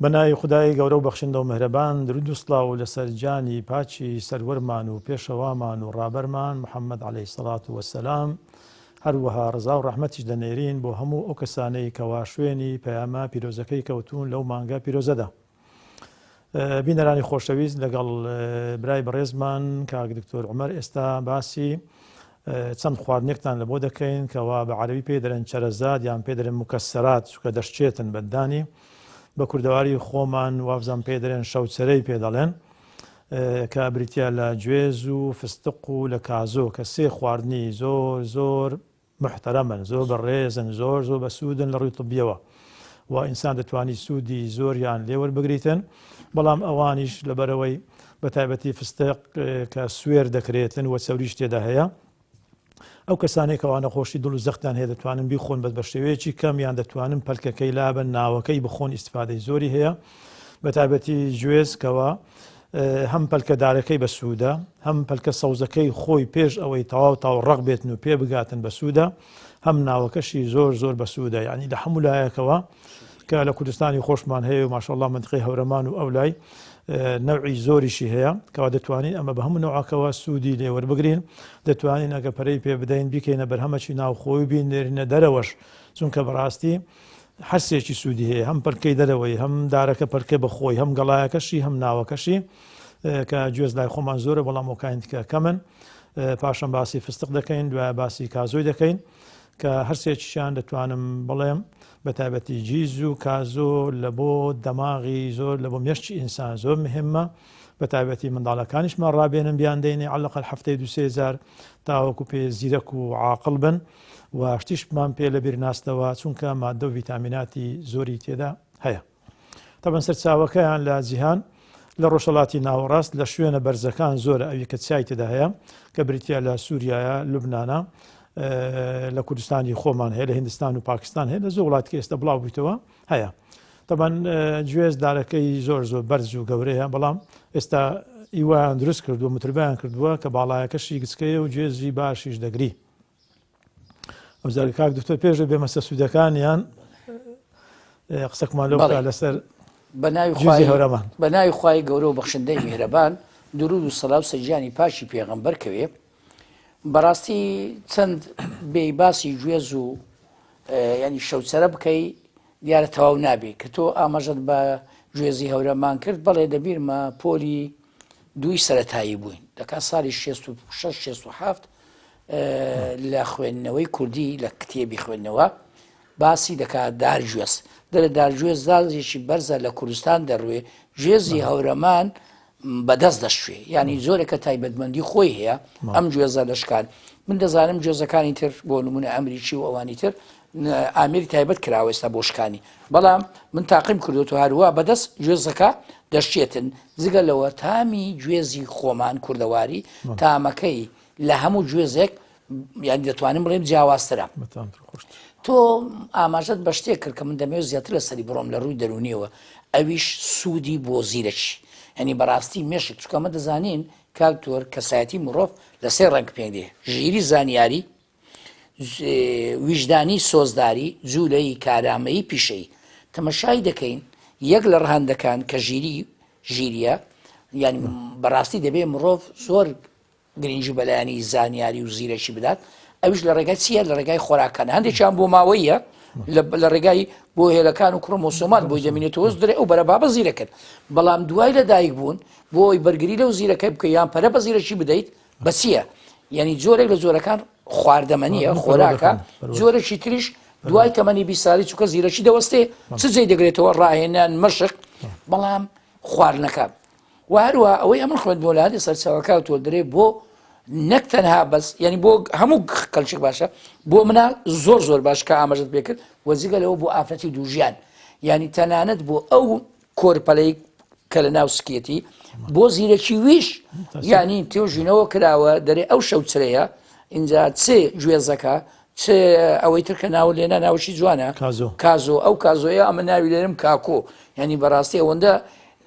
بە ناوی خودای گەورە و بەخشندە و میهرەبان، درود و سڵاو لەسەر گیانی پاکی سەروەرمان و پێشەوامان و ڕابەرمان محمد علیە الصلوە و السلام، هەروەها ڕەزا و ڕەحمەتیش دەنێرین بۆ هەموو ئەو کەسانەی کەوا شوێنی پەیامە پیرۆزەکەی کەوتوون لەو مانگە پیرۆزەدا. بینەرانی خۆشەویست لەگەڵ برای بەڕێزمان کاک دکتۆر عومەر ئێستا باسی چەند خواردنێکتان لە بۆ دەکەین کەوا بە عەرەبی پێی دەرێن چەرەزات یان پێ دەرێن مکەسەرات چونکە دەشچێتن بەدانی بە کوردەواری خۆمان وابزان پێ دەرێن شەوچەرەی پێ دەڵێن کە بریتە لە گوێز و فستق و لە کازۆ کە سێ خواردنی زۆر زۆر محتەرەمن زۆر بەڕێزن زۆر زۆر بەسوودن لە ڕووی طبیەوە و ئینسان دەتوانی سوودی زۆریان لێ وەربگریتن بەڵام ئەوانیش لەبەرەوەی بە تایبەتی فستق کە سوێر دەکرێتن و چەوریش تێدا هەیە ئەو کەسانێک کەوا نەخۆشی دڵ و زەختیان هەیە دەتوانن بیخۆن بەس بە شێوەیەکی کەم یان دەتوانن پەلکەکەی لابن ناوەکەی بخۆن ئیسفادەی زۆری هەیە بە تایبەتی گوێز کەوا هەم پەلکە دارەکەی بەسوودە هەم پەلکە سەوزەکەی خۆی پێش ئەوەی تەواو تاو ڕەق بێتن و پێ بگاتن بەسوودە هەم ناوەکەشی زۆر زۆر بەسوودە یعنی لە هەموو لایەکەوە کە لە کوردستانی خۆشمان هەیە و ماشەڵڵا منتقی هەورەمان و ئەو لای نەوعی زۆریشی هەیە کەوا دەتوانین ئەمە بە هەموو نەوعەکەوە سوودی لێوەربگرین دەتوانین ئەگە پەرەی پێ بدەین بیکەینە بەرهەمەکی ناوخۆی بینێرینە دەرەوەش چونکە بەڕاستی هەرسێکی سوودی هەیە هەم پەلکەی دەرەوەی هەم دارەکە پەلکە بە خۆی هەم گەڵایەکەشی هەم ناوەکەشی کە گوێز لای خۆمان زۆرە بەڵام ئەوکانی دیکە کەمن پاشان باسی فستق دەکەین دوای باسی کازۆی دەکەین کە هەرسێکیشیان دەتوانم بڵێم بە تایبەتی گیز و کازۆ لە بۆ دەماغی زۆر لە بۆ مێشکی ئینسان زۆر مهمە بە تایبەتی منداڵەکانیشمان ڕابێنن بیان دەینێ عەلەقەل هەفتەی دوسێ جار تاوەکو پێ زیرەک و عاقڵ بن و شتیشمان پێ لەبیر ناستەوە چونکە مادە و ڤیتامیناتی زۆری تێدا هەیە تەبەن سەرچاوەکەیان لە جیهان لە ڕۆژهەڵاتی ناوەڕاست لە شوێنە بەرزەکان زۆرە ئەوی کە چای تێدا هەیە کە بریتە لە سووریایە لوبناە لە کوردستانی خۆمان هەیە لە هندستان و پاکستان هەیە لە زۆر وڵات کە ئێستا بڵاو بوویتەوە هەیە تەبەن گوێز دارەکەی زۆر زۆر بەرز و گەورەیە بەڵام ئێستا ئیوان دروست کردووە متربیان کردووە کە باڵایەکەشی گچکەیە و گوێزی باشیش دەگری ئەوجار کاک دکتۆر پێش بێمە سەر سوودەکانیان قسەکمان لەو لەسەر بە ناوی هەورامان بە ناوی خوای گەورە و بەخشندەی میهرەبان درود و سەلاو سەرگیانی پاکی پێغەمبەر کەوێ بەڕاستی چەند بێ باسی گوێز و ینی شەوچەرە بکەی دیارە تەواو نابێ کە تۆ ئاماژەت بە گوێزی هەورەمان کرد بەڵێ دەبیرمە پۆلی دووی سەتایی بووین دەکات ساڵی 66 67 لە خوێندنەوەی کوردی لە کتێبی خوێندنەوە باسی دەکات دار گوێز دەرە دار گوێز دازێکی بەرزە لە کوردستان دەڕوێ گوێزی هەورەمان بەدەست دەشوێ ینی زۆرێکە تایبەتمەندی خۆی هەیە ئەم گوێزە لە شکان من دەزانم گوێزەکانی تر بۆ نمونە ئەمریکی و ئەوانی تر ئامری تایبەت کراوە ئێستا بۆ شکانی بەڵام من تاقیم کردوەوە هەروە بەدەست گوێزەکە دەشێتن جگە لەوە تامی گوێزی خۆمان کوردەواری تامەکەی لە هەموو گوێزێک یان دەتوانم بڵێم جیاوازترە تۆ ئاماژەت بە شتێک کرد کە من دەمەوێت زیاتر لەسەری بڕۆم لە ڕووی دەرونیەوە ئەویش سوودی بۆ زیرەکی هەنی بەڕاستی مێشک چکەمە دەزانین کاک تۆر کەسایەتی مرۆڤ لە سێ ڕەنگ پێک دێ ژیری زانیاری ویژدانی سۆزداری جوولەی کارامەیی پیشەیی تەمەشای دەکەین یەک لە ڕەهەندەکان کە ژیری ژیریە یعنی بەڕاستی دەبێ مرۆڤ زۆر گرنگی بە لایەنی زانیاری و زیرەکی بدات ئەویش لە ڕێگای چییە لە ڕێگای خۆراکان هەندێکیان بۆ ماوەیە لە ڕێگای بۆ هێلەکان و کرۆمۆسۆمات بۆی دەمینێتەوە درێ ئەو بەرە بابە زیرەکەن بەڵام دوای لە دایک بوون بۆ ئەوی بەرگری لەو زیرەکە بکە یان پەرە بە زیرەکی بدەیت بەچیە یعنی جۆرێک لە جۆرەکان خواردەمەنیە خۆراکە جۆرێکی تریش دوای تەمەنی 20 ساڵی چووکە زیرەکی دەوەستێ چ جێ دەگرێتەوە ڕاهێنان مەشق بەڵام خواردنەکە و هەروەها ئەوەی ئەمن خوێندمەوە لە هەندێک سەرچاوەکە تۆ درێ بۆ نەک تەنها بەس یعنی بۆ هەموو کەلچێک باشە بۆ مناڵ زۆر زۆر باش کە ئاماژەت پێکرد و جگە لەوە بۆ ئافرەتی دووژیان یعنی تەنانەت بۆ ئەو کۆرپەلەی کە لە ناو سکێتی بۆ زیرەکی ویش یعنی تێژینەوە کراوە دەرێ ئەو شەوچرەیە اینجا چ گوێزەکە چ ئەوەی تر کە ناو لێنا ناوشی جوانە کازۆ کازۆ ئەو کازۆیە ئەمە ناوی لێرم کاکۆ یعنی بەڕاستی ئەوەندە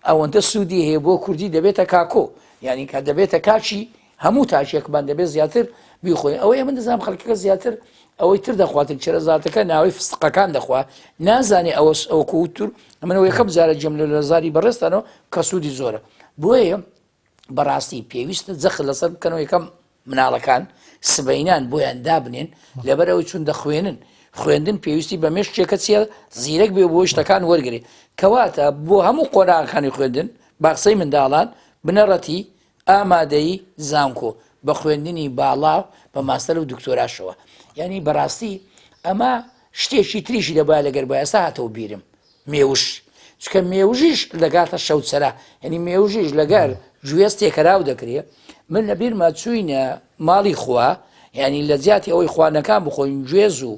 ئەوەندە سوودی هەیە بۆ کوردی دەبێتە کاکۆ یعنی کە دەبێتە کاکی هەموو تاکێکمان دەبێت زیاتر بیخۆین ئەوەی من دەزانم خەڵکەکە زیاتر ئەوەی تر دەخواتن چرەزاتەکە ناوی فستقەکان دەخوا نازانێ ئەوە ئەوکو تر منەوە یەکەم جارە جێم لە زاری بەڕێستانەوە کە سوودی زۆرە بۆیە بەڕاستی پێویستە جەخت لەسەر بکەنەوە یەکەم مناڵەکان سبەینان بۆیان دابنێن لەبەر ئەوەی چون دەخوێنن خوێندن پێویستی بە مێشکێکە چیە زیرەک بێ بۆ شتەکان وەرگێ کەواتە بۆ هەموو قۆناغەکانی خوێندن باخچەی منداڵان بنەڕەتی ئامادەیی زانکۆ بە خوێندنی باڵا بە ماستەر و دکتۆراشەوە یعنی بەڕاستی ئەمە شتێکی تریشی دەبایە لەگەر بە ئێستا هاتەوە بیرم مێوژ چکە مێوژیش دەگاتە شەوچەرە یعنی مێوژیش لەگەر گوێز تێکەراو دەکرێ من لە بیرمە چوینە ماڵی خوا یعنی لە جیاتی ئەوەی خوانەکان بخۆین گوێز و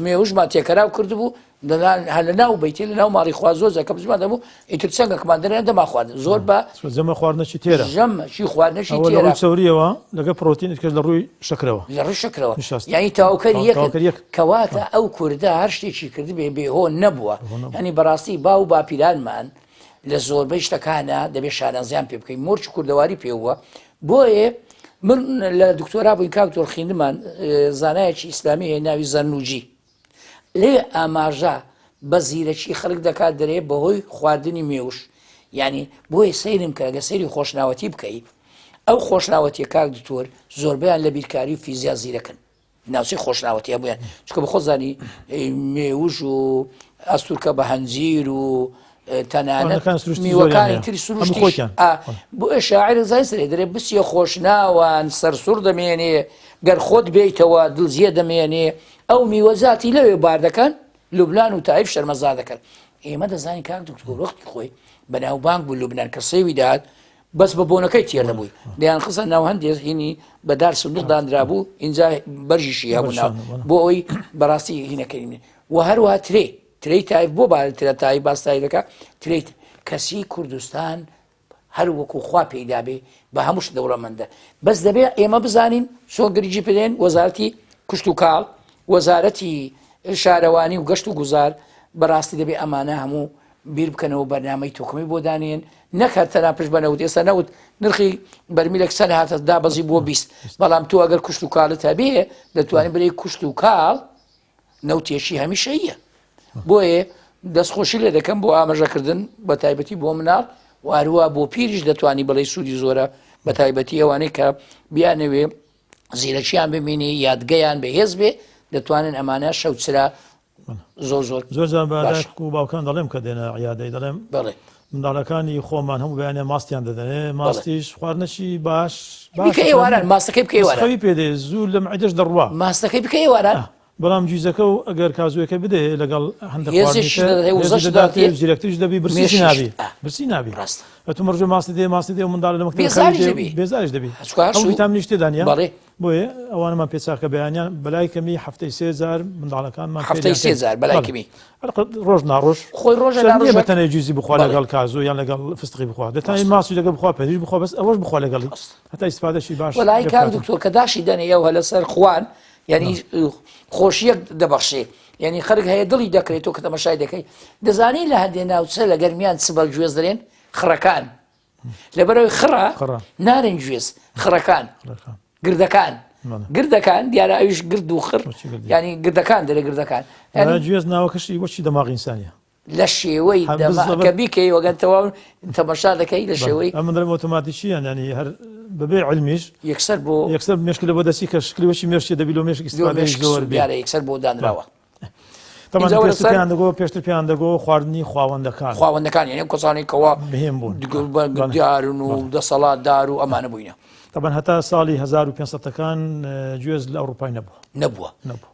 مێوژمان تێکەراو کردبوو هەر لە ناو بەیتی لە ناو ماڵی خوا زۆر زەکە بزمان دەبوو ئیتر چەنگەکمان دەرێن دەما خوارد زۆر بە ژەمە خواردنەکی تێرە ژەمەکی خواردنەکی ئەوە لە تێرە ڕووی چەوریەوە لەگە پرۆتین ئیتکەش لە ڕووی شەکرەوە لە ڕووی شەکرەوە نیشاستە. یعنی تەواوکەری یەک تەواوکەری یەک. کەواتە ئەو کوردە هەر شتێکی کردبێ بێهۆ نەبووە یعنی بەڕاستی باو و باپیرانمان لە زۆربەی شتەکانە دەبێت شانازیان پێ بکەین مۆرکی کوردەواری پێوە بۆیە من لە دکتۆرا بووین کاک دکتۆر خیندمان زانایەکی ئیسلامی هەیە ناوی زەنوجی لێ ئاماژە بە زیرەکی خەڵک دەکات دەرێ بەهۆی خواردنی مێوش یعنی بۆیە سەیرم کە گە سەیری خۆشناوەتی بکەی ئەو خۆشناوەتیە کاک دکتۆر زۆربیان لە بیرکاری و فیزیا زیرەکن ناوچەی خۆشناوەتی هەمویان چکە بە خۆزانی مێوژ و ئەستورکە بە هەنجیر و تەنانەت میوەکانی تری سروشتی بۆ شاعر زای سەرێ دەرێ بچیە خۆشناوان سەرسوور دەمێنێ گەر خۆت بێیتەوە دڵزیە دەمێنێ ئەو میوەزاتی لەوێ بار دەکەن لوبناان و تایف شەرمەزار دەکەن ئێمە دەزانین کاک دکتۆر وەختی خۆی بەناوبانگ بوو لوبناان کە سێوی داات بەس بە بۆنەکەی تێر دەبووی دەیان خستە ناو هەندێک هینی بە دار سندوق دانرابوو اینجا بەرژیشی هەبوو ناو بۆ ئەوی بەڕاستی هینەکەی و هەروەها ترێ ترێی تایف بۆ با ترە تای باس تای دەکا ترێی کەسی کوردستان هەر وەکو خوا پێیدابێ بە هەمووش دەوڵەمەندە بەس دەبێ ئێمە بزانین چۆن گرنگی بدەین وەزارەتی کشت و کاڵ وەزارەتی شارەوانی و گەشت و گوزار بەڕاستی دەبێ ئەمانە هەموو بیر بکەنەوە بەرنامەی تۆکمەی بۆ دانێن نەک هەر تەنها پشت بە نەوت ئێستا نەوت نرخی بەرمیلێک چەند هاتە دابەزی بۆ 20 بەڵام تۆ ئەگەر کوشت و کاڵت هەبێ دەتوانانی برێ کوشت و کاڵ نەوتێکی هەمیشەیە بۆیە دەستخۆشی لێ دەکەم بۆ ئاماژەکردن بە تایبەتی بۆ مناڵ و هەروە بۆ پیریش دەتوانی بڵێ سوودی زۆرە بە تایبەتی ئەوانەی کە بیانەوێ زیرەکیان بمینی یادگەیان بەهێز بێ دەتوانن ئەمانە شەوچرا زۆر زۆر زۆر جار بە دایک و باوکان دەڵێم کە دێنە عیادەی دەڵێم بەڵێ منداڵەکانی خۆمان هەموو بەیانە ماستیان دەدەنێ ماستیش خواردنەشی باش بکە ئێواران ماستەکەی بکە ئێواران خەوی پێدێ زوو لە معدەش دەڕوا ماستەکەی بکە ئێواران بەڵام جویزەکە و ئەگەر کازوەکە بدەیە لەگەڵ هەندێک زیرەکتریش دەبی برسی نابی برسی نابی ڕاست ئەتو مەرجە ماستی دێ ماستی دێ منداڵ لە مەکتەب بێزاریش دەبی ڤیتامینیش تێدا نییە بەڵێ بۆیە ئەوانەمان پێ چاکە بەیانیان بەلای کەمی هەفتەی سێ جار منداڵەکانمان هەفتەی سێ جار بەلای کەمی ڕۆژ ناڕۆژ خۆی ڕۆژە ناڕۆژ بە تەنێ جوزی بخوا لەگەڵ کازو یان لەگەڵ فستقی بخوا دەتانی ماسی لەگەڵ بخوا پەنیر بخوا بەس ئەوەش بخوا لەگەڵی هەتا ئیسفادەشی باش وەلای کاک دکتۆر کە داشی دەنێ ئەوە لەسەر خوان یعنی خۆشیەک دەبەخشێ یعنی خەڵک هەیە دڵی دەکرێت تۆ کە تەمەشای دەکەی دەزانی لە هەندێ ناوچە لە گەرمیان چ بە گوێز دەرێن خڕەکان لەبەرەوەی خڕە نارن گوێز خڕەکان گردەکان گردەکان دیارە ئەویش گرد و خڕ ینی گردەکان دەرێ گردەکان گوێز ناوەکەشی وەچی دەماغ ئینسانە لە شێوەی کە بیکەی وەگەر تەواو تەمەشا دەکەی لە شێوەی ئەمن دەڵێم ئۆتۆماتیکییان ینی هەر بەبێ علمیش یەکسەر بۆ یەکسەر مێشک لە بۆ دەچی کە شکلی وەچی مێشکی دەبی لۆ مێشک ئیستفادەی زۆر بێ یەکسەر بۆ دانراوە تەبعەن پێشتر پێیان دەگۆ پێشتر پێیان دەگۆ خواردنی خواوەندەکان خواوەندەکان یعنی ئەو کەسانەی کەوا مهم بوون دیارن و دەسەڵاتدار و ئەمانە بووینە تەبعەن هەتا ساڵی 1500ەکان گوێز لە ئەوروپای نەبووە نەبووە نەبوو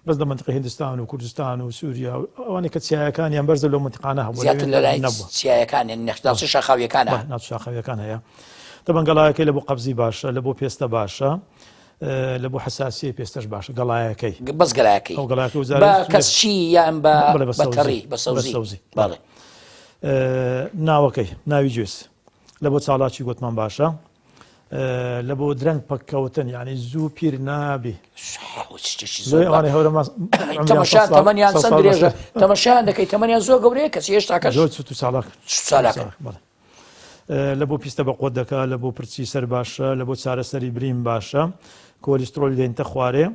بەس لە منطقی هندستان و کوردستان و سووریا و ئەوانەی کە چیایەکانیان بەرزە لەو منطقانە هەبوو زیاتر لە لای نەبووە چیایەکان یعنی ناوچە شاخاویەکانە ناوچە شاخاویەکان هەیە تەبعەن گەڵایەکەی لە بۆ قەبزی باشە لە بۆ پێستە باشە لە بۆ حەساسیەی پێستەش باشە گەڵایەکەی بەس گەڵایەکەی ئەو گەڵایەکەی وزارەت بە کەسچی یان بە بەڵێ بە بە سەوزی. تەڕی بە بە سەوزی سەوزی بەڵێ ناوەکەی ناوی گوێز لە بۆ چاڵاکی گوتمان باشە لە بۆ درەنگ پەککەوتن یعنی زوو پیر نابی شتێکی زۆر زۆر ئەوانەی هەورەما تەمەشا تەمەنیان چەند درێژە تەمەشایان دەکەی تەمەنیان زۆر گەورەیە کەچی هێشتا کەش زۆر چوت و چالاک چالاکن. بەڵێ. لە بۆ پیستە بەقوەت دەکا، لە بۆ پرچی سەر باشە، لە بۆ چارەسەری برین باشە، کۆلیسترۆلی دێنتە خوارێ،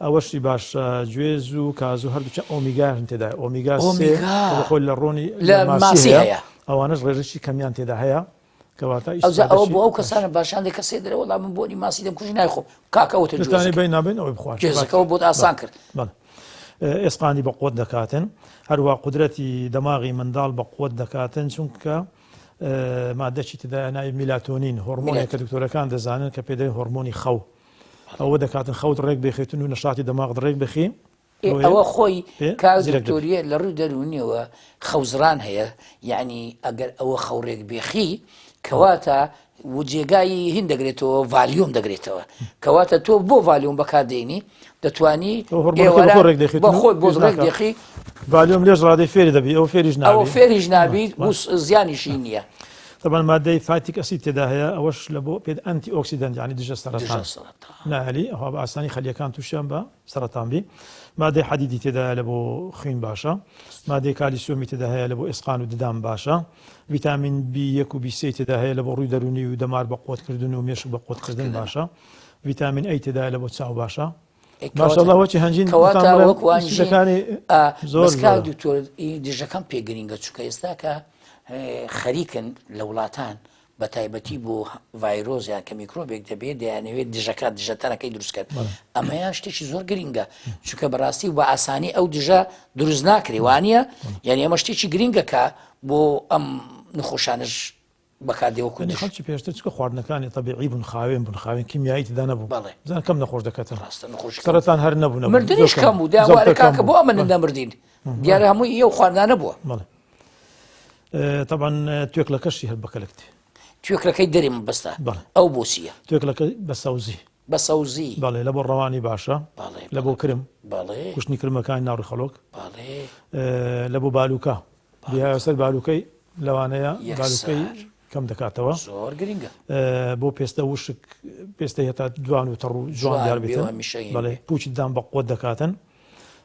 ئەوەشی باشە گوێز و کازو هەردووکیان ئۆمیگایان تێدایە، ئۆمیگا سێ ئۆمیگا کە بەخۆی لە ڕۆنی لە لە ماسی ماسی هەیە، هەیە. ئەوانەش ڕێژەکی کەمیان تێدا هەیە، کەواتە ئەوجا ئەوە ئیسفادەشی بۆ ئەو باشە. کەسانە باشە هەندێک کەس هەیە دەرێ وەڵا من بۆنی ماسی دەمکوژی نایخۆم، کاکە ئەوەتە دەتوانێت گوێزەکە. بین نابین ئەوەی بخوات. گوێزەکەوە بۆت ئاسان کرد. بەڵێ. ئێسقانی بە قوت دەکاتن، هەروە قودرەتی دەماغی منداڵ بە قوت دەکاتن، چونکە مادەکی تێدایە ناوی میلاتۆنین، هۆرمۆنێک کە دکتۆرەکان دەزانن کە پێدەی هۆرمۆنی خەو. ئەوە دەکاتن خەوت ڕێک بخێتن و نەشاتی دەماغت ڕێک بخی. ئەوە خۆی کاک دکتۆریە لە ڕووی دەروونیەوە خەوزڕان هەیە یعنی ئەگەر ئەوە خەو ڕێک بێخی کەواتە وجێگای هین دەگرێتەوە ڤالیۆم دەگرێتەوە کەواتە تۆ بۆ ڤالیۆم بەکاردێنی دەتوانی خۆی بۆ ڕێک دێخی ڤالیۆم لێش ڕادەی فێری دەبی ئەو فێریش ئەو فێریش نابیت بۆ زیانیشی نییە. طبعا مادەی phytic acid تێدا هەیە ئەوەش لە بۆ پێت antioxidant یعنی دژە سەرەتان ناهلی ئەوها بە ئاسانی خەلیەکان تووشیان بە سەرەتان بی مادەی حەدیدی تێدایە لە بۆ خوین باشە مادەی کالیسیۆمی تێدا هەیە لە بۆ ئێسقان و ددان باشە ڤیتامین بی یەک و بی سێی تێدا هەیە لە بۆ ڕووی دەروونی و دەمار بە قوتکردن و مێشک بە قوتکردن باشە ڤیتامین ئەی تێدایە لە بۆ چاو باشە ماشاءالله وەچی هەنجین کەواتە وەکو هەنجینەکانی زۆر بەس کاک دکتۆر دژەکەم پێ گرنگە چونکە ئێستا کە خەریکن لە وڵاتان بە تایبەتی بۆ ڤایرۆس یان کە میکرۆبێک دەبێت دەیانەوێت دژەکە دژەتەنەکەی دروستکەن ئەمەیان شتێکی زۆر گرنگە چونکە بەڕاستی و بە ئاسانی ئەو دژە دروست ناکرێ وانە یعنی ئەمە شتێکی گرنگە کە بۆ ئەم نەخۆشانش بەکاردێ وەکو یعنی خەڵکی پێشتر چکە خواردنەکانی تەبیعی بوون خاوێن بوون خاوێن کیمیایی تێدا نەبوو بەڵێ بزان کەم نەخۆش دەکەتن ڕاستە نەخۆشی سەرەتان هەر نەبوو نەبوو مردنیش کەم بوو داوارە کاکە بۆ ئەمە نەمردین دیارە هەمووی ئەو خواردنانە بووە بەڵێ تەبعەن توێکڵەکەشی هەر بەکەلک تێ. توێکڵەکەی دەرێ مەبەستە ئەو بۆ چییە؟ توێکڵەکە بە سەوزی. بە سەوزی. بەڵێ لە بۆ ڕەوانی باشە. بەڵێ. لە بۆ کرم. بەڵێ. کوشتنی کرمەکانی ناو ڕیخەڵۆک. بەڵێ. لە بۆ بالوکە. بیهایە سەر بالوکەی لەوانەیە بالوکەی کەم دەکاتەوە. زۆر گرنگە. بۆ پێستە وشک پێستەی هەتا جوان و تەڕ و جوان دیار بێتن. بەڵێ پوچی ددان بە قوت دەکاتن.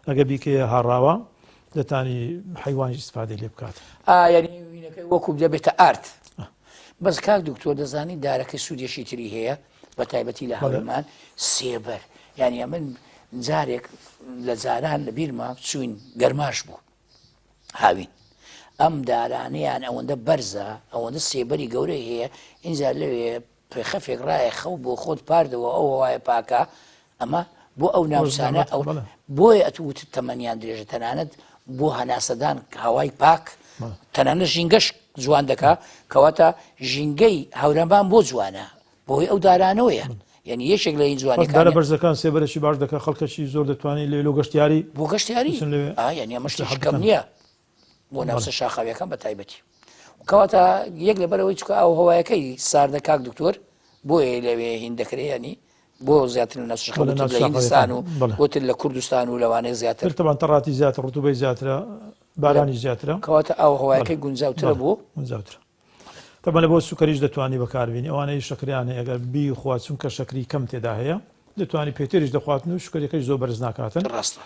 ئەگە بیکەیە هاڕاوە دەتانی حەیوانیش ئیسفادەی لێ بکات. ئا یانی وینەکەی وەکو دەبێتە ئارد. بەس کاک دکتۆر دەزانی دارەکەی سوودێکی تری هەیە بە تایبەتی لە هەورمان سێبەر یعنی ئەمن جارێک لە جاران لە بیرمە چوین گەرماش بوو هاوین ئەم دارانەیان ئەوەندە بەرزە ئەوەندە سێبەری گەورەی هەیە اینجا لەوێ پێخەفێک ڕایە خەو بۆ خۆت پاردەوە ئەو هەوایە پاکە ئەمە بۆ ئەو ناوچانە ئەو بۆیە ئەتووتت تەمەنیان درێژە تەنانەت بۆ هەناسەدان هەوای پاک تەنانە ژینگەش جوان دەکا کەواتە ژینگەی هەورەمان بۆ جوانە بۆی ئەو دارانەوەیە یعنی یەکێک لە این جوانەکان دارە بەرزەکان سێبەرەکی باش دەکە خەڵکەکی زۆر دەتوانێت لێ لۆ گەشتیاری بۆ گەشتیاری یعنی ئەمە شتێکی کەم نییە بۆ ناوچە شاخاویەکان بە تایبەتی کەواتە یەک لەبەرەوەی چکە ئاو هەوایەکەی ساردە کاک دکتۆر بۆیە لەوێ هین دەکرێ ینی بۆ زیاتر لە ناوچە لە هیندستان و بۆتر لە کوردستان و لەوانەیە زیاتر تەبان تەڕاتی زیاتر ڕتوبەی زیاترە بارانی زیاترە کەواتە ئاو هەوایەکەی گونجاوترە بۆ گونجاوترە تەبعەن لە بۆ سوکەریش دەتوانی بەکاربینی ئەوانەی شەکریان هەیە گەر بیخوا چونکە شەکری کەم تێدا هەیە دەتوانی پێتریش دەخواتن و شکرەکەش زۆر بەرز ناکاتن ڕاستە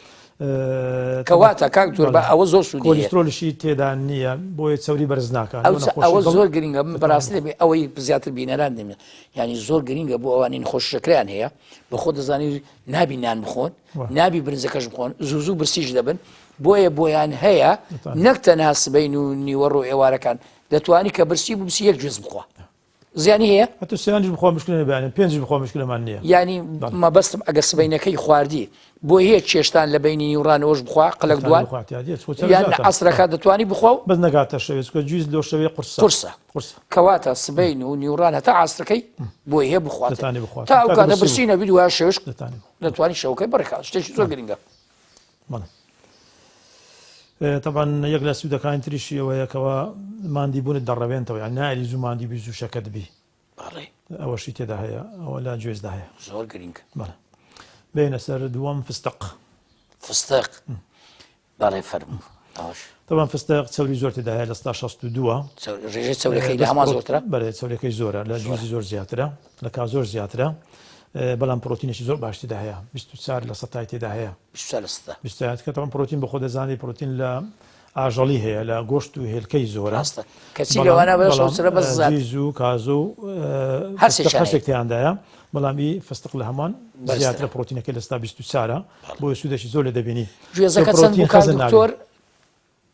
کەواتە کاک دکتۆر بە ئەوە زۆر سوودی هەیە. کۆلیسترۆلیشی تێدا نییە بۆیە چەوری بەرز ناکات ئەو ئەوە زۆر گرنگە من بەڕاستی دەبێ ئەوەی زیاتر بینەران دەبێ یعنی زۆر گرنگە بۆ ئەوانەی نەخۆشی شەکریان هەیە بە خۆ دەزانی نابی نان بخۆن نابی برنجەکەش بخۆن زوو زوو برسیش دەبن بۆیە بۆیان هەیە نەک تەنها سبەین و نیوەڕۆ ئێوارەکان دەتوانی کە برسی بوو بچی یەک گوێز بخوا زیانی هەیە؟ هەتو سیانیش بخوا مشکلە نیە بەیانیان پێنجیش بخوا مشکلەمان نییە. یانی مەبەستم ئەگەر سبەینەکەی خواردی بۆ هەیە چێشتان لە بەینی نیوڕانەوەش بخوا قەلەک دوان یان عەسرەکە دەتوانی بخوا و بەس نەگاتە شەوێ چونکە گویز لۆ شەوێ قورسە قورسە قورسە کەواتە سبەین و نیوڕان هەتا عەسرەکەی بۆی هەیە بخوات دەتانی بخوات تا ئەو کاتە برسی نەبی دوای شەوێش دەتانی بخوا دەتوانی شەوەکەی بڕێکات شتێکی زۆر گرنگە. بەڵێ تەبعەن یەک لە سوودەکانی تریشی ئەوەیە کەوا ماندی بوونت دەڕەوێنتەوە یان نایەلی زوو ماندی بی زوو شەکەت بی بەڵێ ئەوەشی تێدا هەیە ئەوە لە گوێزدا هەیە زۆر گرنگ بەڵێ بێنە سەر دووەم فستق فستق بەڵێ فەرموو ئەوەش طبعا فستق چەوری زۆر تێدا هەیە لە ستا 62 ڕێژەی چەوریەکەی لە هەمان زۆرترە بەرێ چەوریەکەی زۆرە لە جوزی زۆر زیاترە لە کا زۆر زیاترە بەڵام پرۆتینێکی زۆر باش تێدا هەیە 24 لە سەتای تێدا هەیە 24 لە سەتا 24 کە طبعا پرۆتین بەخۆ دەزانی پرۆتین لە ئاژەڵی هەیە لە گۆشت و هێلکەی زۆرە. ڕاستە کەچی لەوانە بە شەوچەرە بەس زیاتر. جیز و کازۆ و هەرسێکیان هەرسێک تیاندایە بەڵام ئی فستق لە هەمان زیاترە پرۆتینەکەی لە ستا 24 بۆیە سوودێکی زۆر لێ دەبینی. گوێزەکە چەند بوو کاک دکتۆر؟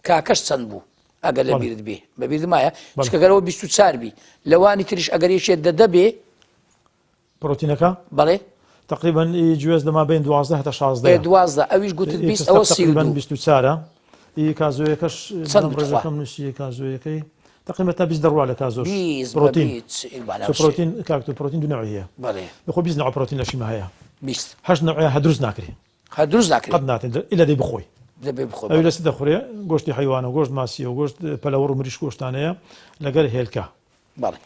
کاکەش چەند بوو ئەگەر لە بیرت بێ؟ بە بیرت مایە؟ چونکە گەر ئەوە 24 بی لەوانی تریش ئەگەر یەکێ دەدە بێ پرۆتینەکە؟ بەڵێ. تەقریبەن ئی گوێز لە مابەین 12 هەتا 16 ئێ 12 ئەویش گوتت 20 ئەوە 32 24 ئی کازۆیەکەش چەند بتخوا؟ ڕێژەکەم نووسیە کازۆیەکەی تقریبا تا 20 دەڕوا لە کازۆش 20 پرۆتین بە پرۆتین کاک تۆ پرۆتین دوو نەوعی هەیە بەڵێ بخۆ 20 نەوع پرۆتین لە شیمە هەیە 20 هەشت نەوعیان هەر دروست ناکرێ هەر دروست ناکرێ قەت ناتێن ئیلا دەی بخۆی دەبێ بخۆی ئەوی لەس دەخورێ گۆشتی حیوانە گۆشت ماسیە و گۆشت پەلەوەڕ و مریشک و شتانەیە لەگەر هێلکە بەڵێ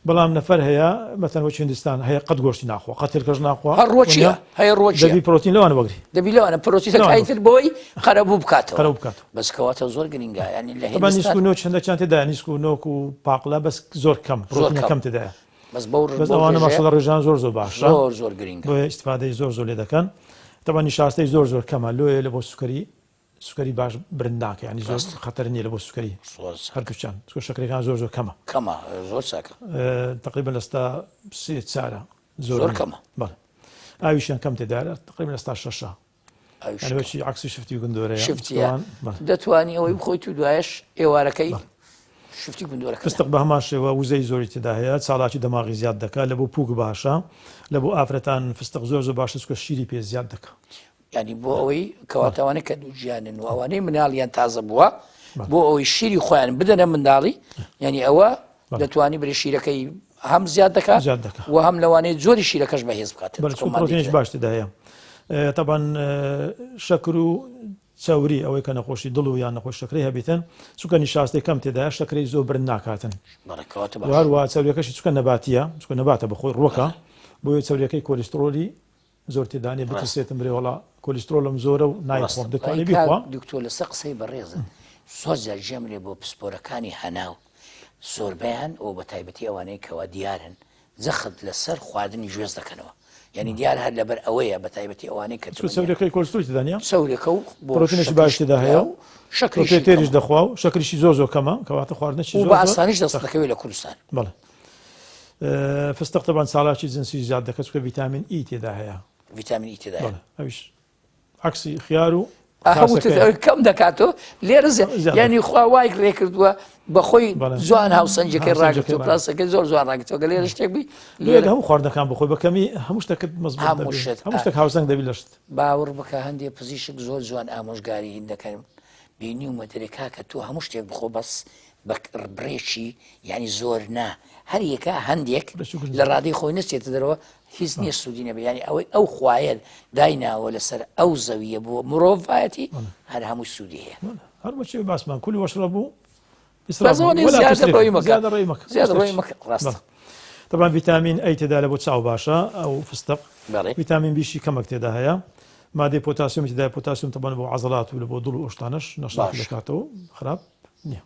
بەڵام نەفەر هەیە مەسەن وەکی هندستان هەیە قەت گۆشتی ناخوا قەت هێلکەش ناخوا هەر ڕۆچیە هەیە ڕۆچیە دەبی پرۆتین لەوان وەگری دەبی لەوانە پرۆتینەکانی تر بۆی قەرەبوو بکاتەوە قەرەبوو بکاتەوە بەس کەواتە زۆر گرنگە ینی لە طبعا نیسک و نۆک هەندێکیان تێدایە نیسک و نۆک و پاقلە بەس زۆر کەم پرۆتینە کەم تێدایە بەس بەو بەس ئەوانە ماشاءاللە ڕێژان زۆر زۆر باشە زۆر زۆر گرنگە بۆیە ئیستفادەی زۆر زۆر لێ دەکەن طبعا نیشاستەی زۆر زۆر کەمە لۆیە لە بۆ سوکەری سوکەری باش برند ناکە ینی زۆر خەتەر نییە لە بۆ سوکەری هەردووچان چونکە شەکرەکان زۆر زۆر کەمە کەمە زۆر چاکە تقریبا لەستا سێ چارە زۆر کەمە بەڵێ ئاویشیان کەم تێدارە تقریبا لەستا شەشە ئەوەی عکسی شفتی گندۆرە شفتیە دەتوانی ئەوەی بخۆیت و دوایش ئێوارەکەی شفتی گندۆرەکە فستق بە هەمان شێوە وزەی زۆری تێدا هەیە چالاکی دەماغی زیاد دەکات لە بۆ پوک باشە لە بۆ ئافرەتان فستق زۆر زۆر باشە چونکە شیری پێ زیاد دەکات یانی بۆ ئەوەی کەواتە ئەوانەی کە دووگیانن و ئەوانەی مناڵیان تازە بووە بۆ ئەوەی شیری خۆیان بدەنە منداڵی یعنی ئەوە دەتوانی برێ شیرەکەی هەم زیاد دەکات و هەم لەوانەیە جۆری شیرەکەش بەهێز بکات پرۆتینش باش تێدایە تەبان شەکر و چەوری ئەوەی کە نەخۆشی دڵ و یان نەخۆش شەکرەی هەبیتن چونکە نیشاستەی کەم تێدایە شەکرەی زۆر برند ناکاتن هەروە چەوریەکەشی چونکە نەباتیە چونکە نەباتە بەخۆی ڕوەکە بۆیە چەوریەکەی کۆلیسترۆلی زۆر تێدا نیە بترسێتم برێ وەڵا کۆلیسترۆلم زۆرە و نایخۆم دەتوانێ بیخوا؟ دکتۆر لەسەر قسەی بەڕێزت زۆر جار گوێم لێ بۆ پسپۆرەکانی هەناو زۆربەیان و بە تایبەتی ئەوانەی کەوا دیارن جەخت لەسەر خواردنی گوێز دەکەنەوە یعنی دیار هەر لەبەر ئەوەیە بە تایبەتی ئەوانەی کە چ چەوریەکەی کۆلیسترۆلی تێدا نیە چەوریەکە و بۆ پرۆتینێکی باش تێدا هەیە و شەکریشی تێریش دەخوا و شەکریشی زۆر زۆر کەمە کەواتە خواردنێکی زۆر بە ئاسانیش دەست دەکەوێت لە کوردستان بەڵێ فستق تەبان چالاکی جنسی زیاد دەکات چونکە ڤیتامین ئی تێدا هەیە. ڤیتامین ئی تێدا هەیە. ئەویش عەکسی خیار و کەم دەکاتەوە لێرە ینی خوا وای ڕێ کردووە بەخۆی جوان هاوسەنجەکەی ڕاگرتو پراسەکەی زۆر جوان ڕاگرتەوە گە لێرە شتێک بی لێرە هەموو خواردنەکان بخۆی بە کەمی هەموو شتێکت مەزبوط هەموو شت هەموو شتێک هاوسەنگ دەبی لەشت باوەڕ بکە هەندێک پزیشک زۆر جوان ئامۆژگاری هین دەکەن بینیومە دەرێ کاکە تۆ هەموو شتێک بخۆ بەس بە بڕێکی یانی زۆر نا هەر یەکە هەندێک لە ڕادەی خۆی نەچێتە دەرەوە هیچ نییە سوودی نەبێ یانی ئەوەی ئەو خوایە دایناوە لەسەر ئەو زەویە بۆ مرۆڤایەتی هەر هەمووی سوودی هەیە هەر بۆچی باسمان كلوا واشربوا طبعا ڤیتامین ئەی تێدا لە بۆ چاو باشە ئەو فستق ڤیتامین بیشی کەمەک تێدا هەیە مادەی پۆتاسیۆم تێدا پۆتاسیۆم طبعا بۆ عەزەڵات و لە بۆ دڵ و ئەو شتانەش نەشاط دەکاتەوە خراپ نییە.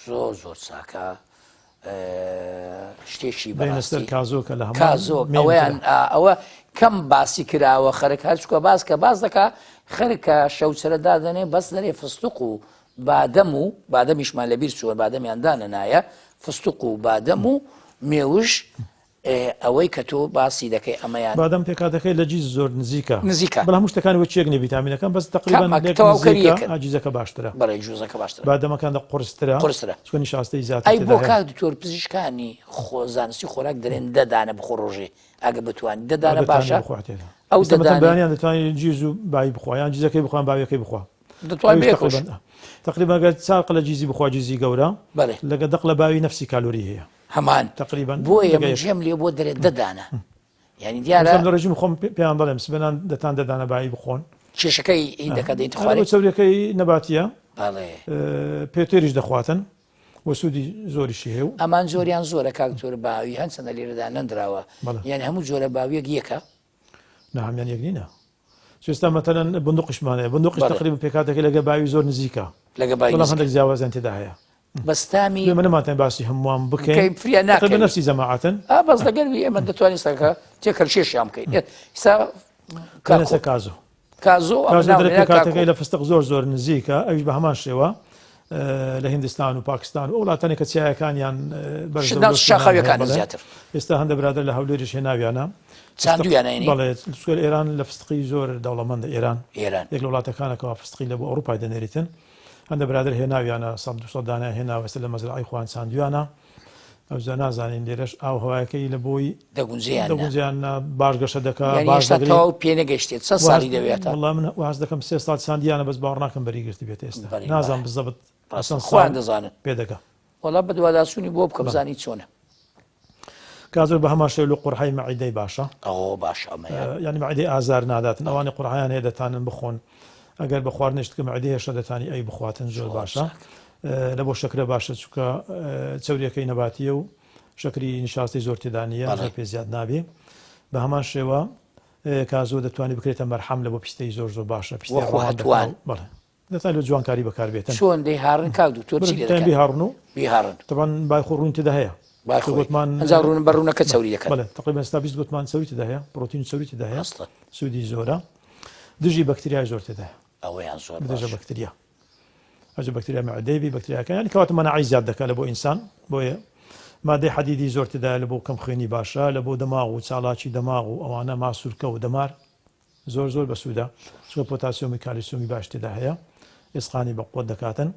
زۆر زۆر چاکە شتێکی بەڕاستی سەر کازۆ کە لە هەمان کازۆ ئەوەیان ئەوە کەم باسی کراوە خەرک هەرچکە باس کە باس دەکا خەرکە شەوچرە دادەنێ بەس دەرێ فستق و بادەم و بادەمیشمان لەبیر چووە بادەمیان دانەنایە فستق و بادەم و مێوژ ئەوەی کە تۆ باسی دەکەی ئەمەیان. بادەم پێکهاتەکەی لە جیز زۆر نزیکە. نزیکە. بەڵام هەموو شتەکانی وەک یەک نیە ڤیتامینەکان بەس تەقریبەن کەمەک لێک تەواوکەری نزیکە یەکن. ئا جیزەکە باشترە. بەڵێ جوزەکە باشترە. بادەمەکان دە قورسترە. قورسترە. چونکە نیشاستەی زیاتر ئەی تێدا بۆ هەیە. کاک دکتۆر پزیشکانی خۆ زانستی خۆراک دەرێن دە دانە بخۆ ڕۆژێ ئەگە بتوانی دە دانە دەتوانی باشە بخوا تێدا. ئەو ئێستا دە مەتەن دانەی. بەیانیان دەتوانی جیز و بایی بخوا یان جیزەکەی بخوا یان باویەکەی بخوا. دەتوانی ئەویش بەیەکەوەش. تەقریبەن تەقریبەن ئەگەر چار قلە جیزی بخوا جیزی گەورە بەڵێ. لەگە دە قلە باوی نەفسی کالۆری هەیە. هەمان تقریبا بۆیە من جێم لێ بۆ دەرێ دە دانە یعنی دیارە لە ڕژیم خۆم پێیان دەڵێم سبەنان دەتان دە دانە بایی بخۆن کێشەکەی هی دەکات دەیتە خوارێ چەوریەکەی نەباتیە بەڵێ پێتێریش دەخواتن و سوودی زۆریشی هەیە و ئەمان زۆریان زۆرە کاک تۆر باوی هەن چەندە لێرەدا نەندراوە یان هەموو جۆرە باویەک یەکە نا هەمیان یەک نینە سوێستا مەتەلەن بندقیشمان هەیە بندقیش تقریبا پێکهاتەکەی لەگە باوی زۆر نزیکە لەگە باوی بەڵام هەندێک جیاوازیان تێدا هەیە بەس تامی ئێمە نەمانتوانی باسی هەمووان بکەین فریا ناکەین نفسی جەماعەتن ئا بەس لەگەر ئێمە دەتوانین سەکە تێکەلکێشیان بکەین ئێستا کازۆ کازۆ کازۆ دەرێ پێکهاتەکەی لە فستق زۆر زۆر نزیکە ئەویش بە هەمان شێوە. لە هیندستان و پاکستان و ئەو وڵاتانەی کە چیایەکانیان بەرزە و ناو لۆتکەیان هەیە، شاخاویەکانە بەڵێ. زیاتر. ئێستا هەندە برادەر لە هەولێریش هێناویانە. چاندویانە یانی؟ بەڵێ، چونکە ئێران لە فستقی زۆر دەوڵەمەندە ئێران. ئێران. یەک لە وڵاتەکانە کەوا فستقی لە بۆ ئەوروپای دەنێریتن. هەندە برادەر هێناویانە سەد دوسەد دانەیان هێناوە ئێستا لە مەزرەعەی خۆیان چاندویانە. ئەوجا نازانین لێرەش ئاو هەوایەکەی لە بۆی دەگونجێ یان نا؟ دەگونجێ یان نا باش گەشە دەکا یانی باش هێشتا دەگری. تەواو پێ نەگەیشتێت چەند ساڵی دەوێت تا؟ وەڵا من وا هەست دەکەم سێ ساڵ چاندیانە بەس باوەڕ ناکەم بەری گرتبێت ئێستا بەری نازانم بەڵێ. بزەبت ڕاستە چەند ساڵ خۆیان دەزانن. پێ دەگا. وەڵا بەدواداچوونی بۆ بکە بەڵێ. بزانی چۆنە. کازۆر بە هەمان شێوە لۆ قوڕحەی مەعیدەی باشە. ئەوە باشە ئەمەیان. یانی مەعیدەی ئازار ناداتن ئەوانەی قوڕحەیان هەیە دەتانن بخۆن ئەگەر بە خواردنیش کە مەعیدەی هێشتا دەتانی ئەوی بخواتن زۆر زۆر باشە. چاک. لە بۆ شەکرە باشە چونکە چەوریەکەی نەباتیە و شەکری نیشاستەی زۆر تێدا نییە بەڵێ. زۆر پێ زیاد نابێ بە هەمان شێوە کازۆ دەتوانانی بکرێتە مەرحەم لە بۆ پیستەی زۆر زۆر باشە پیستەی وەخۆ ڕەوان دەکا هەتوان. و بەڵێ دەتوانێت لە جوانکاری بەکاربێتن. چۆن دەیهاڕن کاک دکتۆر چی لێ دەتوانین دەکەن؟ بیهاڕن و بیهاڕن. تەبعەن بای خۆ ڕوون تێدا هەیە. بای خۆی. گوتمان ئەنجا ڕوون بە ڕوونەکە چەوری دەکەن. بەڵێ تەقریبەن ستا 20 گوتمان چەوری تێدا هەیە پرۆتین و چەوری تێدا هەیە ڕاستە. سوودی زۆرە دژی بەکتریای زۆر تێدا هەیە. ئەوەیان زۆر دژە باش. بەکتریا ئەجە بەکتریا مەعدەی بی بەکتریاکان یانی کەواتە مەناعەی زیاد دەکات لە بۆ ئینسان بۆیە مادەی حەدیدی زۆر تێدایە لە بۆ کەم خوێنی باشە لە بۆ دەماغ و چالاکی دەماغ و ئەوانە ماسولکە و دەمار زۆر زۆر بەسوودە چونکە پۆتاسیۆمی کالیسیۆمی باش تێدا هەیە ئێسقانی بەقوەت دەکاتن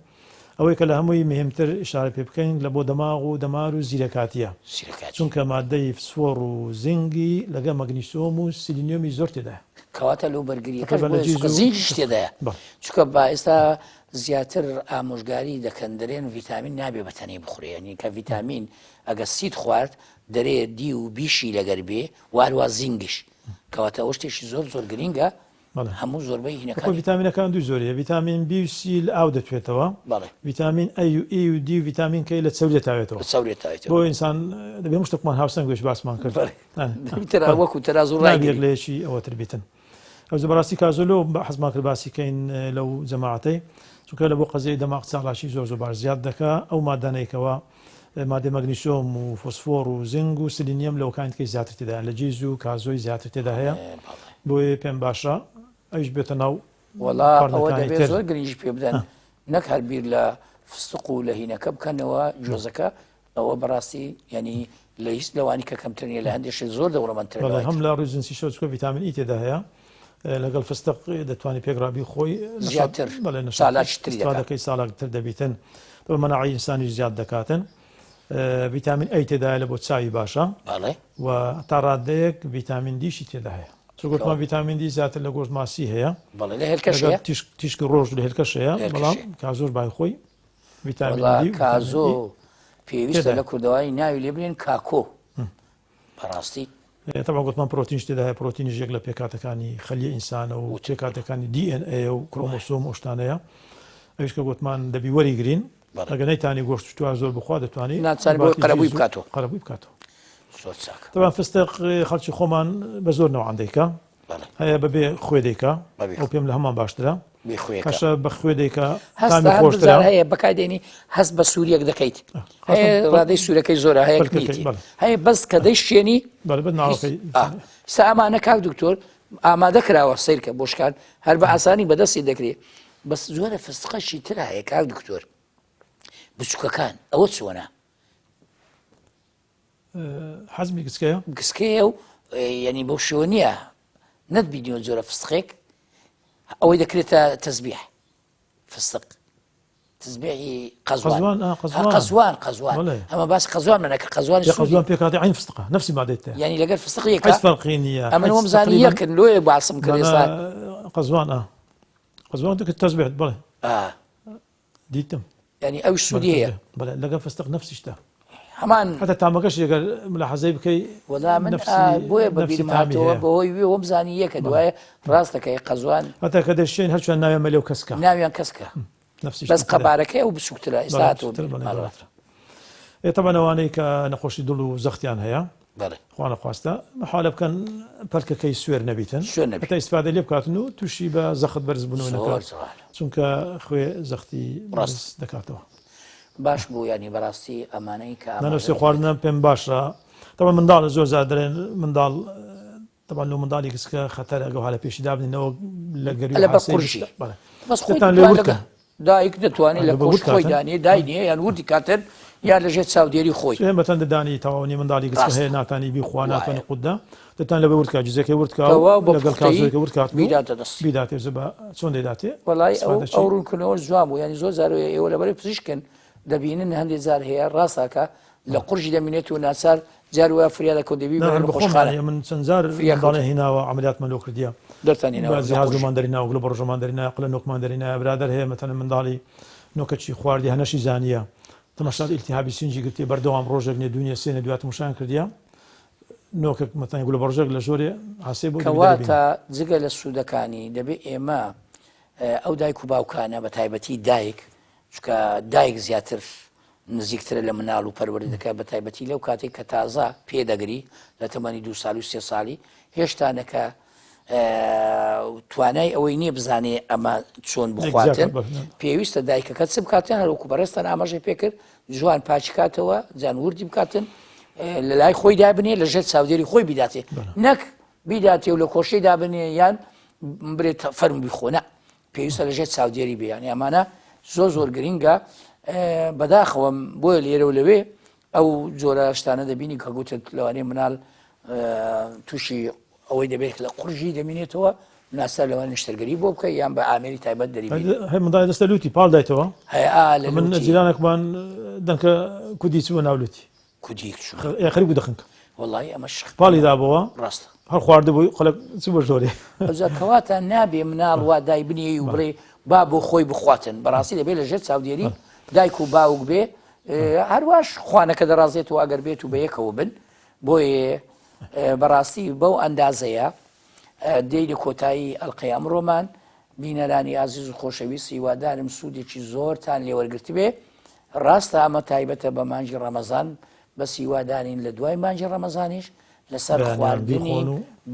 ئەوەی کە لە هەمووی مهمتر ئیشارە پێ بکەین لە بۆ دەماغ و دەمار و زیرەکاتیە زیرەکاتی. چونکە مادەی فسفۆڕ و زینگی لەگە مەگنیسۆم و سیلینیۆمی زۆر تێدایە. کەواتە لۆ بەرگریەکەش تەقریبا لە بۆیە جیز چونکە و زینگیش تێدایە بەڵێ. چونکە با ئێستا زیاتر ئامۆژگاری دەکەن دەرێن ڤیتامین نابێ بە تەنێ بخورێ یانی کە ڤیتامین ئەگە سیت خوارد دەرێ دی و بیشی لەگەر بێ و هەروا زینگیش کەواتە ئەوە شتێکی زۆر زۆر گرینگە بەڵێ. هەموو زۆربەی خۆی هینەکانی. ڤیتامینەکان دوو جۆری هەیە ڤیتامین بی و سی لە ئاو دەتوێتەوە بەڵێ. ڤیتامین ئەی و ئی و دی و ڤیتامین کەی لە چەوری دەتاوێتەوە لە چەوری دەتاوێتەوە. بۆ ئینسان دەبێ هەموو شتێکمان هاوسەنگ بێت باسمان کرد بەڵێ. ئا، دەبی تەرا بەڵێ. وەکوو تەرازوو نابی یەک ڕایگری. لە یەکی ئەوەتر بیتن ئەوجا بەڕاستی کازۆلۆ حەزمان کرد باسی کەین لەو جەماعەتەی چونکە لە بۆ قەزیەی دەماغ چالاکی زۆر زۆر باش زیاد دەکا ئەو مادانەی کەوا مادەی مەگنیسیۆم و فۆسفۆر و زینگ و سلینیەم لەوەکانی تکەی زیاتر تێدایە لە جیز و کازۆی زیاتر تێدا هەیە بۆیە پێم باشە ئەویش بێتە ناو وەڵا ئەوە خواردنەکانی دەبێت تر. زۆر گرنگی پێ بدەن نەک هەر بیر لە فستق و لە هینەکە بکەنەوە جۆزەکە ئەوە بەڕاستی ینی لە هیچ لەوانی کە کەمتر نیە لە هەندێک شت زۆر دەوڵەمەندترە بەڵێ لەوانی هەم تر. لە ڕووی جنسیشەوە چونکە ڤیتامین ئی تێدا هەیە لەگەڵ فستق دەتوانانی پێکڕا بیخۆی نەشاط زیاتر بەڵێ نەشاط چالاکتری دەکات. ئیستفادەکەی چالاکتر دەبیتن بە مەناعەی ئینسانیش زیاد دەکاتن ڤیتامین ئەی تێدایە لە بۆ چاوی باشە بەڵێ. و تا ڕادەیەک ڤیتامین دیشی تێدا هەیە چونکە گوتمان ڤیتامین دی زیاتر لە گۆشت ماسی هەیە بەڵێ لە هێلکەش لەگەڵ هەیە تیشک تیشکی ڕۆژ لە هێلکەش هەیە لە هێلکەش بەڵام هەیە. کازۆش بای خۆی ڤیتامین وەڵا دی و ڤیتامین کازۆ ئی پێویستە تێدایە. لە کوردەواری ناوی لێ بنێن کاکۆ بەڕاستی. تەبعەن گوتمان پرۆتینش تێدا هەیە پرۆتینیش یەک لە پێکهاتەکانی خەلیە ئینسانە و پێکهاتەکانی دی ئێن ئەیە و کرۆمۆسۆم و شتانەیە ئەویش کە گوتمان دەبی وەریگرین ئەگەر نەیتانی گۆشت شتوار زۆر بخوا دەتوانی ناچار بۆی قەرەبووی بکاتەوە قەرەبووی بکاتەوە زۆر چاکە تەبعەن فستق خەڵکی خۆمان بە زۆر نەوعان دەیکا هەیە بەبێ خوێ دەیکا ئەو پێم لە هەمان باشترە هەشە بە خوێ دەیکا تامی خۆشترە هەیە بەکاردێنی هەست بە سووریەک دەکەیت ڕادەی سوورەکەی زۆرە هەیە هەیە بەس کە دەیشێنی سا ئەمانە کاک دکتۆر ئامادە کراوە سیرکە بۆشکان هەر بە ئاسانی بەدەستی دەکرێت بەس زۆرە فستقەشی تر هەیە کاک دکتۆر بچووکەکان ئەوە چۆنە حەزمی گسکەیە؟ گسکەیە و یعنی بەو شێوە نییە نەتبینیوە جۆرە فستقێک ئەوەی دەکرێتە تەزبیح فستق تزبیحی قەزوان قەزوان قەزوان ئەمە باس قەزوان منە کە قەزوان قەزوان پێکاتی عین فستقە نفسی مادەی تێ یعنی لەگەر فستق یەکە هیچ فەرقی نییە ئەمن وەم زانی یەکن لۆیە باسم کرد ئێستا قەزوان ئا قەزوان دەکرد تەزبیح بڵێ دیتم. یانی ئەویش سوودی هەیە. بەڵێ لەگەڵ فستق نەفسی شتە. هەمان. هەتا تامەکەش ئەگەر ملاحەزەی بکەی وەڵا من بۆیە بە بیرم هاتەوە بەهۆی وێ وەم زانی یەکە دوایە ڕاست دەکەی قەزوان. هەتا کە دەشێن هەرچەند ناویان مەلێ و کەسکە. ناویان کەسکە. بەس قەبارەکەی ئەو بچووکترە ئێستا هاتەوە بیرم. ئێ تەبعەن ئەوانەی کە نەخۆشی دڵ و زەختیان هەیە بەڵێ. خوا نەخواستە مەحالە بکەن پەلکەکەی سوێر نەبیتن سوێر نەبی. هەتا ئیسفادەی لێ بکاتن و تووشی بە زەخت بەرز بوونەوە زۆر نەکات جوانە. چونکە خوێ زەختی بەرز ڕاست. دەکاتەوە. باش بوو یانی بەڕاستی ئەمانەی کە نانۆ ئاماژەت سێ پێ خواردنە کرد. پێم باشە تەبعەن منداڵە زۆر جار دەڵێن منداڵ تەبعەن لۆ منداڵی گسکە خەتەرە ئەگەر ها لە پێشی دابنێنەوە لە گەرووی لەبەر حاسەی قورجی بشتە بەڵێ بەس خۆی دەتان لێ دەتوان ورد لەگە کەن. دایک دەتوانێت لە کۆشک خۆی دانێ داینێ یان وردی کاتن یان لەژێر چاودێری خۆی. سێ مەتەن ددانی تەواو نیە منداڵی گچکە هەیە ناتانی بیخوا ناتوانێ قوتدا دەتوان لەبەر وردکا جزەکەی وردکا و لەگەڵ کازۆیەکە وردکات و بیداتە دەستی بیداتێ بزە بە چۆن دەیداتێ وەڵای ئەو ئەو ڕوونکردنەوە جوان بوو یانی زۆر جار ئێوە لەبەرەی پزیشکن دەبینن هەندێک جار هەیە ڕاستاکە لە قورجی دەمینێت و ناچار جار وایە فریا دەکەون دەبی بەرە نەخۆشخانە. من چەند جار منداڵێ هیناوە عەمەلیاتمان لۆ کردیە دەرتان هیناوە بە جیهاز لۆمان دەریناوە گلۆ بە ڕۆژەمان دەرینایە قلە نۆکمان دەرینایە برادەر هەیە مەتەلەن منداڵی نۆکەچی خواردی هەنەشی زانیە تەماشات ئیلتیهابی سینگی گرتیە بەردەوام ڕۆژێک نیە دوو نیە سێ نیە دوای تەماشایان کردیە نۆکەک مەتەلەن گلۆ بە ڕۆژێک لە ژۆرێ عاسێ بۆ کەواتە جگە لە سوودەکانی دەبێ ئێمە ئەو دایک و باوکانە بە تایبەتی دایک چونکە دایک زیاتر نزیکترە لە مناڵ و پەروەردە دەکات بە تایبەتی لەو کاتێک کە تازە پێدەگری لە تەمەنی دو ساڵی و سێ ساڵی هێشتا نەکە توانای ئەوەی نییە بزانێ ئەمە چۆن بخواتن پێویستە دایکەکە چ بکاتن هەروەکو بەڕێزتان ئاماژەی پێکرد جوان پاچکاتەوە جان وردی بکاتن لە لای خۆی دابنێ لە ژێر چاودێری خۆی بیداتێ نەک بیداتێ و لە کۆشەی دابنێ یان برێت فەرم بیخۆنە پێویستە لەژێر چاودێری بێ یانی ئەمانە زۆر زۆر گرینگە بەداخەوەم بۆیە لێرە و لەوێ ئەو جۆرە شتانە دەبینی کە گوتت لەوانەیە منال تووشی ئەوەی دەبێت لە قورژی دەمینێتەوە ناسا لەوان نشتەرگەری بۆ بکە یان بە ئامێری تایبەت دەری هەر منداڵ دەستە لوتی پاڵ دایتەوە من جیرانێکمان دەنکە کودی چووە ناو لوتی کودی چوو ئێ خەریک بوو دەخنکا. وەڵایی ئەمەش پاڵی دابەوە ڕاستە. هەر خواردبووی خەڵک چوو بە ژۆرێ. ئەوجا کەواتە نابێ مناڵ وا دایبنێی و بڵێی با بۆ خۆی بخواتن بەڕاستی دەبێ لە ژێر چاودێری دایک و باوک بێ هەرواش خوانەکە دەڕازێتەوە ئەگەر بێت و بەیەکەوە بن بۆیە بەڕاستی بەو ئەندازەیە دێینە کۆتایی ئەڵقەی ئەمڕۆمان بینەرانی ئازیز و خۆشەویست هیوادارم سوودێکی زۆرتان لێوەرگرتبێ ڕاستە ئەمە تایبەتە بە مانگی ڕەمەزان بەس هیوادارین لە دوای مانگی ڕەمەزانیش لەسەر خواردنی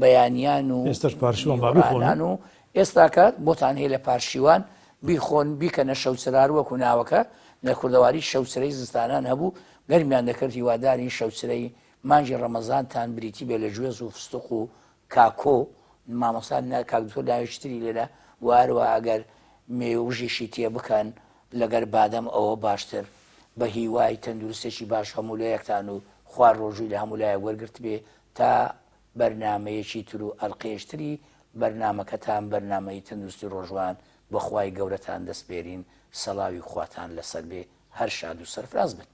بەیانیان و ئێستاش پارشیوان با بیخۆن و ئێستاکە بۆتان هەیە لە پارشیوان بیخۆن بیکەنە شەوچرار وەکو ناوەکە لە کوردەواری شەوچرەی زستانان هەبوو گەرمیان دەکرد هیوادارین شەوچرەی مانگی ڕەمەزانتان بریتی بێ لە گوێز و فستق و کاکۆ مامۆستا کاک دکتۆر ناوێکی تری لێرە و هەروە ئەگەر مێوژیشی تێ بکەن لەگەر بادەم ئەوە باشتر بە هیوای تەندروستێکی باش هەموو لایەکتان و خوا ڕۆژووی لە هەموو لایەک وەرگرتبێ تا بەرنامەیەکی تر و ئەلقەیەکی تری بەرنامەکەتان بەرنامەی تەندروستی ڕۆژوان بە خوای گەورەتان دەسپێرین سەڵاوی خواتان لەسەر بێ هەر شاد و سەرفراز بن.